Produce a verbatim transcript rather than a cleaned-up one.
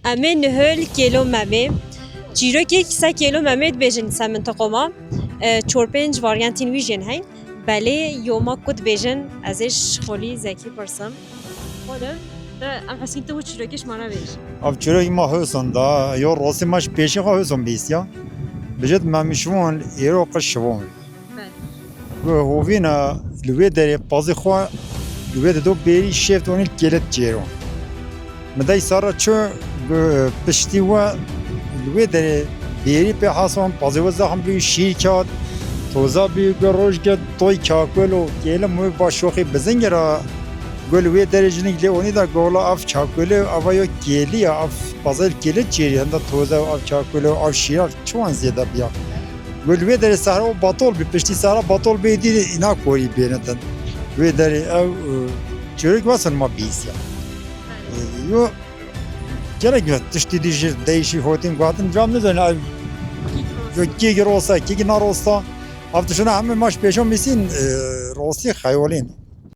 Em ê nihil kêlo memê. Çîrokek se kêlo memê dibêjin se mintiqo ma. E, çor pênc varyantên wî jên heyn. Belê yo ma ku dibêjin ez ê ji xolî Zekî pirsim. Xolî, te em hesîn tu çîrokê ji ma re bêj. Ev çîrokê ma Hewson da, yo rastî ma ji pêşî xwe Hewson bîstiya. Bijit Memîşvan, îro qij şivan. Belê. Ku hovîna li wê derê pazê xwe li wê dido bêrî şêft onî kêlet çêro. Min dey sara çi ku piştî we li wê derê bêrî pê hasan pazê we zexm bî şîr kat toza bî ku roj ke toy kakul û kêlim wê ba şoxî bizingê ra ku li wê derê jinik lê onî da gola ev kakule ava yo kêlî ya ev pazê kêli çêrî henda toza ev kakule ev şîra çiwan zêde biya. Gul wê derê sehra o batol bi, piştî sehra batol bê dî îna korî bêne din. Wê derê ew, e, çêrek wesen ma bîsiya. E, yo, gerek yo, tiştî dî jî değişî hotin guhatin, cam nizane ew, yo kî girosa, kî narosta. Ev tiştine hemî ma ji pêşan bîsîn, e, rostî xeyolîn.